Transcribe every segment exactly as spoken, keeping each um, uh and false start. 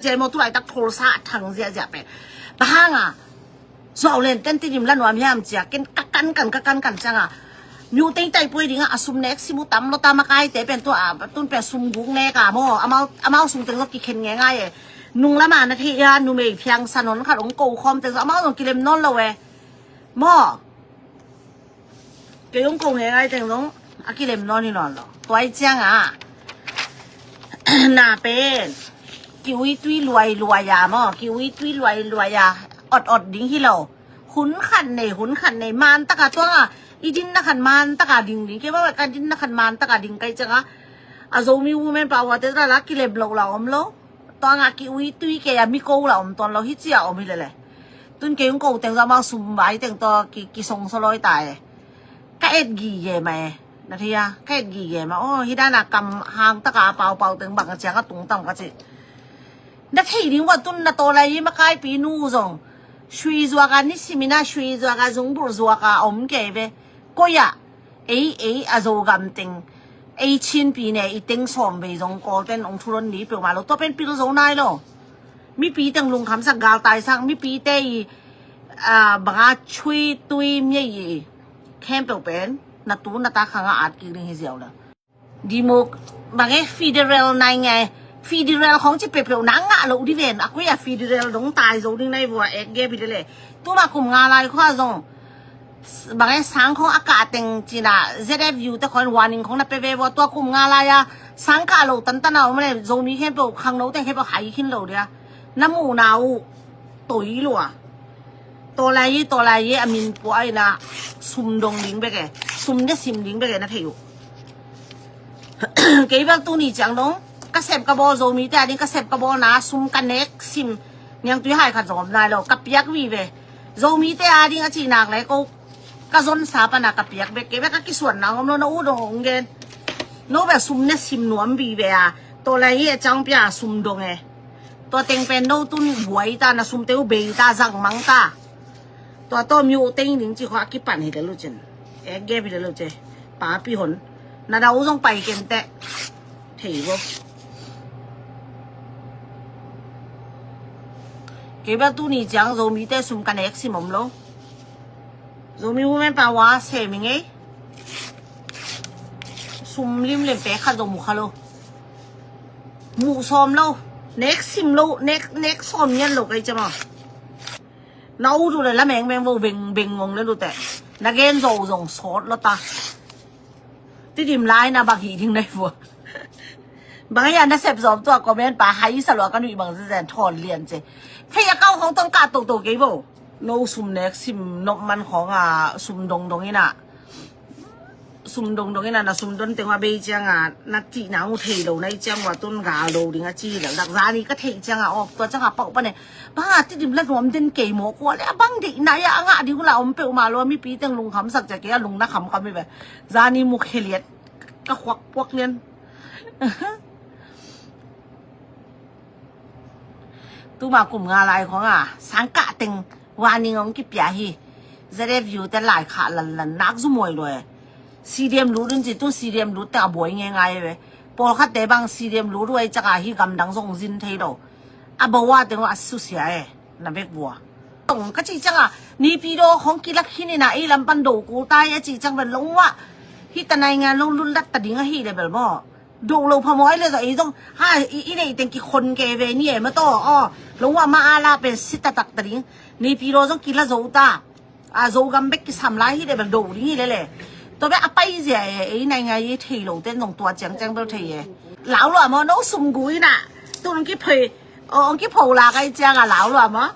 Cia maw, tulaitak tholsa a thang ziahziah pen. Bang hanga zuau len ten Tedim la nuam hiam cia, ken ka kan kan, ka kan kan cianga, miuteng tai puai dinga, a sum nek simu tam lo ta, makaite pen tua tun pen sum guk neka maw, amau, amau sum teng lo kikhen nge ngai e. Nung lama na thei a, numei phiang sanon khat ong ko khawm teng lo amau zong kilem nawn lo e. Maw, kei ong ko nge ngai teng zong a kilem nawn hi nawn lo. Tuai cianga na pen kiui tui luai luai a maw, kiui tui luai luai a ot ot ding hi lo. Hun khat nei, hun khat nei, man taka tuanga i din na khan man taka ding ding. Kei maw ka din na khan man taka ding kai cianga, a Zomi Women Power te la kilem lo la om lo. Tuanga kiui tui kei a mi ko la om tuan lo, hi cia om hi lele. Tun kei ong ko teng zama sum vai teng to ki, kisong soloi ta e. Ka et gige ma e. Na thei a, ka et gige ma. Oh, hi dana kam hang taka paupau teng bang a cianga tungtang ka ci. Na thei ding ua tun na tawlai i makaipi nu zong sui zuaka, nisimina sui zuaka, zungbur zuaka om kei ve. Koia ei, ei a Zogam teng, ei Chinpi ne i teng sawm vei zong Kawlten ong thulon ni peuhmah lo. Tua pen pil zo nai lo. Mipi teng lungkhamsak, galtaisak, mipite i, a, banga chui tui mia i khempeuh pen na tu na ta khanga at kik ding hi ziau lo. Dimuk, bang e federal nai ngai, federal khong ci peuhpeuh na ngah lo di ven, a koia federal dong tai zo ding nai vua ek ge bi de le. Tuma kum nga lai khua zong bang e sang khong a kah teng cina Z F U te khong warning khong na pe ve vua, tua kum nga lai a sang kah lo tantan a om le, Zomi khempeuh khangno teng khempeuh hai khin lo dia. Na muhna uh toi lua. Tawlai i, tawlai i a min pua aina sum dong ding bek e, sum ne sim ding bek e na thei uh. Kei bel tuni ciang dong ka sep ka bawl, Zomite a ding ka sep ka bawl na sum ka nek sim niangtui hai khat zong om nai lo, ka piak vive. Zomite a ding a cih nak le ko ka zonsa pana ka piak bek, kei bek ka kisuan na om lo, na u dong ong gen. No bek sum ne sim nuam vive a, tawlai i a ciang pia sum dong e. Tua teng pen no tun buai ta, na sum teu bei ta, zang mang ta. Tua tawh miu teng ding ci khua kipan hi le lu cin. Ek gep hi le lu ce. Papi hon. Na dau zong pai ken teh. Thei bo. Kei bel tuni ciang Zomite sum ka nek sim om lo. Zomi Women Power sem i ngei. Sum limlim pe khat zong mu kha lo. Mu sawm lo. Nek sim lo. Nek, nek sawm ngian lo kai cama. Na u du le la meng meng vo veng veng ngong le lu te. Na gen zo zong sawt lo ta. Tedim lai na bang hi ding nai vua. Bang ya na sep zom tua comment pa hai sa lua ka nui bang zen zen thon lian ce. Fei a kau khong tong ka to to kei vo. No sum nek sim nop man khong a sum dong dong ina. Sum dong dong ina na sum don teng wa bei ciang a na ti na ngu thei lo nai ciang wa tun ga lo ding a ci lel dak zani ka thei ciang a op tua ciang a pau pa ne. Bang a Tedim la nuam den kei maw kua le a bang deih na ya a ngah ding uh la om peuhmah lo a mipi teng lungkham sak cia kei a lung na kham kham hi ve. Zani mu khe liat ka khuak puak lian. Tuma kum nga lai khong a sang kah teng warning ong kipia hi. Z F U te lai khah lan lan nak zu muai lo e. C D M lut un ci tun C D M lut te a buai nge ngai ve. Pawlkhat te bang C D M lut uai caka hi gamdang zong zin thei lo. A bawa teng a susia e. Na bek vua. Tong ka ci canga nipidaw khong kilak khin ina ei lam pan do kul tai a ci cang ven long wa. Hi ta nai nga long lun lat ta ding a hi le bel maw. Do lo pha maw ai le zong ei zong ha i, i nei teng kikhon ke ve ni e ma taw aw. Long wa ma a la pen sit ta tak ta ding. Nipidaw zong kila zo ta. A Zogam bek kisam lai hi le bel do ding hi le le. Tua bek a pai zia e, ei nai ngai i thei lo ten nong tua ciang ciang bel thei e. Lau lua maw no sum gui na. Tun ong kiphei, ong kipho la kai ciang a lau lua maw.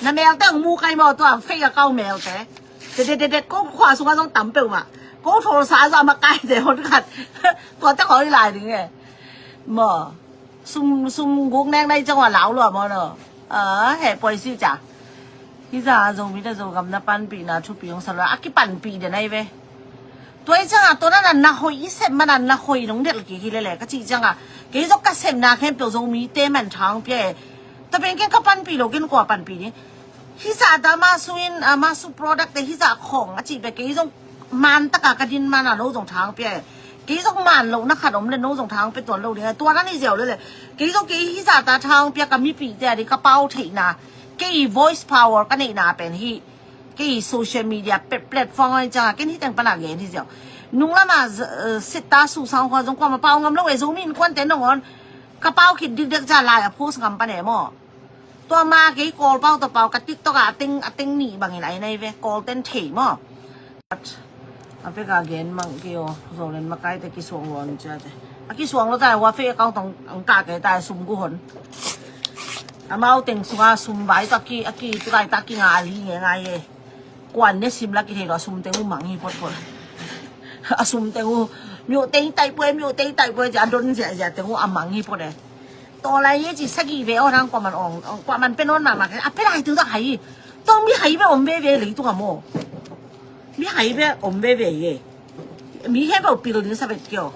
Na melte ong mu kai maw tua fei a kau melte. Te te te te ko khua sunga zong tam peuh ma. Ko thol sa zong a ma kai te hon khat. Tua te ko i lai ding e. Maw. Sum, sum guk nek nai ciang wa lau lua maw no. A, he poi si ca. Hi za Zomite Zogam na panpih na thupi hong sa lua. A kipanpih de nai ve. Tua i ciang a tua na na hoi i sep man a na hoi nong del ki hi le le ka ci ciang a. Kei zok ka sep na khempeuh Zomite man thang pia e. Tua pen ken ka panpih lo ken kua panpih ni. Hi za ta ma su in, a, ma su product te hi za khong a ci pe kei zong man taka ka din man a lo zong thang pia e. Kei zong man lohna khat om le no zong tha hong pia tuan lo ding a, tua na nei ziau le le. Kei zong kei hi zah ta tha hong pia ka mipihte a ding ka pau theihna, kei voice power ka neihna pen hi. Kei social media pe-, platform a hi ciang a ken hi teng pan a gen hi ziau. Nung lam a z-, eh, sit ta su sang kho zong kuama pau ngam lo e, Zomi innkuante nangawn ka pau khit dikdek ciang lai a post ngam pan e maw. Tua ma kei Kawl pau tua pau ka TikTok a a teng, a teng nih bangin ai nai ve, Kawl ten thei maw. A pek a gen mang kei aw, Zolen makaite kisuang lua ciate. A kisuang lua ta, hua fake account tong ang ka kei ta sum gu hon. Amau teng sunga sum vai ta ki, a ki tu kai ta ki nga li nge ngai e. Kuan ne sim la ki thei lo, a sum teng u mang hi phot phot. A sum teng u, myo teng tai pue, myo teng tai pue, ja don ja ja teng u a mang hi phot e. To lai ye ci sagi ve aw nang kuaman ong, kuaman pe non ma ma ke, a pe lai tu ta hai. Tong mi hai be om ve ve lei tu ka mo. Mi hai be om ve ve ye. Mi he be pil ni sa bet kyo.